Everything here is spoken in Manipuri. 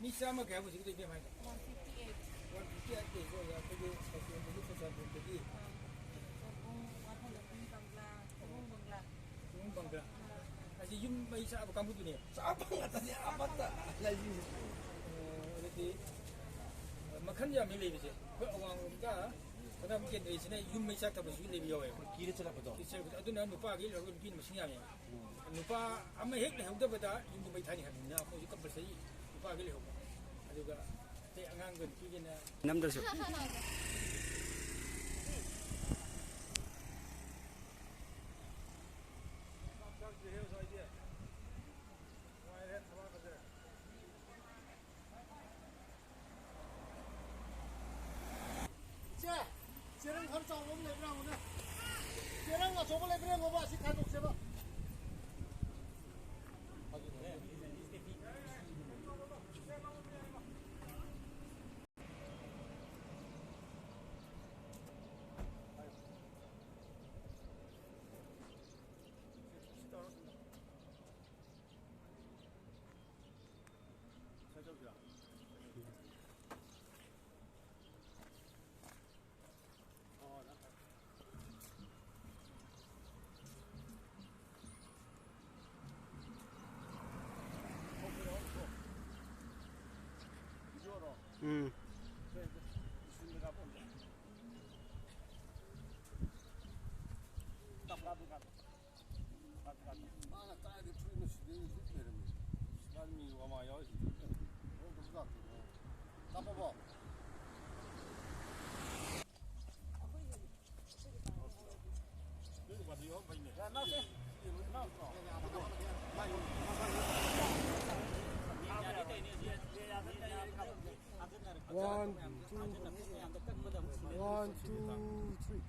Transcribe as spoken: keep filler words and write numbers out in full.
ꯃꯤ ꯆꯥꯝꯃ ꯀꯌꯥ ꯍꯧꯖꯤꯛꯀꯤꯗꯣ ꯏꯕꯦꯝ ꯍꯥꯏꯗꯣ? One fifty eight. One fifty eight ꯂꯩꯀꯣ, ꯑꯩꯈꯣꯏꯒꯤ ꯁꯥꯏꯀꯣꯟꯗꯒꯤ ꯆꯨꯔꯆꯥꯟꯄꯨꯔꯗꯒꯤ꯫ ꯑꯥ, ꯁꯣꯝꯕꯨꯡ, ꯋꯥꯐꯝ ꯂꯝꯕꯤ ꯕꯪꯒ꯭ꯂꯥ, ꯁꯣꯝꯕꯨꯡ ꯕꯪꯒ꯭ꯂꯥ꯫ ꯁꯣꯝꯕꯨꯡ ꯕꯪꯒ꯭ꯂꯥ꯫ ꯑꯥ꯫ ꯑꯁꯤ ꯌꯨꯝ ꯃꯩ ꯆꯥꯕ ꯀꯥꯡꯕꯨꯗꯨꯅꯦ꯫ ꯆꯥꯕ ꯉꯥꯛꯇꯅꯦ ꯑꯃꯠꯇ ꯂꯩꯔꯤꯁꯦ꯫ ꯑꯣ, ꯑꯗꯨꯗꯤ ꯃꯈꯜ ꯌꯥꯝꯃꯤ ꯂꯩꯕꯁꯦ꯫ ꯑꯩꯈꯣꯏ ꯑꯋꯥꯡꯂꯣꯝꯗ ꯈꯣꯡꯅꯥꯡ ꯀꯦꯟꯗ꯭ꯔꯁꯤꯅ ꯌꯨꯝ ꯃꯩ ꯆꯥꯛꯇꯕꯁꯨ ꯂꯩꯕ ꯌꯥꯎꯋꯦꯕ꯫ ꯀꯤꯔ ꯆꯠꯂꯛꯄꯗꯣ꯫ ꯀꯤꯔ ꯆꯠꯂꯛꯄꯗꯣ꯫ ꯑꯗꯨꯅ ꯅꯨꯄꯥꯒꯤ ꯂꯩꯍꯧꯔꯒ ꯅꯨꯄꯤꯅ ꯃꯁꯤꯡ ꯌꯥꯝꯃꯦꯕ꯫ ꯎꯝ꯫ ꯅꯨꯄꯥ ꯑꯃ ꯍꯦꯛ ꯂꯩꯍꯧꯗꯕꯗ ꯌꯨꯝꯗ ꯃꯩ ꯊꯥꯅꯤ ꯍꯥꯏꯕꯅꯤꯅ ꯑꯩꯈꯣꯏꯁꯨ ꯀꯝꯄꯜꯁꯔꯤ ꯅꯨꯄꯥꯒꯤ ꯂꯩꯍꯧꯕ꯫ ꯑꯗꯨꯒ ꯑꯇꯩ ꯑꯉꯥꯡꯒ ꯅꯨꯄꯤꯒꯤꯅ ꯅꯝꯗ꯭ꯔꯁꯨ꯫ ꯏꯆꯦ, ꯆꯦꯔꯪ ꯈꯔ ꯆꯥꯎꯕ ꯑꯃ ꯂꯩꯕ꯭ꯔꯥ ꯍꯪꯉꯨꯅꯦ꯫ ꯆꯦꯔꯪ ꯑꯆꯧꯕ ꯂꯩꯕ꯭ꯔꯥ ꯌꯦꯡꯉꯣꯕ, ꯑꯁꯤ ꯊꯥꯗꯣꯛꯁꯦꯕ꯫ ꯎꯝ꯫ ꯃꯥꯅ ꯀꯥꯏꯗꯩ ꯐꯨꯔꯤꯠꯅꯣ ꯁꯤꯗꯩ ꯂꯤꯠ ꯂꯩꯔꯝꯃꯤ꯫ ꯃꯥꯗꯤ ꯃꯤ ꯋꯥꯃꯥ ꯌꯥꯎꯔꯤꯁꯤꯗꯤ꯫ ꯍꯣꯏ, ꯀꯩꯁꯨ ꯂꯥꯛꯇꯦ꯫ ꯀꯥꯞꯄꯕꯣ? ꯅꯣꯏ ꯅꯨꯄꯥꯗꯨ ꯌꯥꯎꯔꯝꯕꯩꯅꯦ꯫ One, two, one, two, three.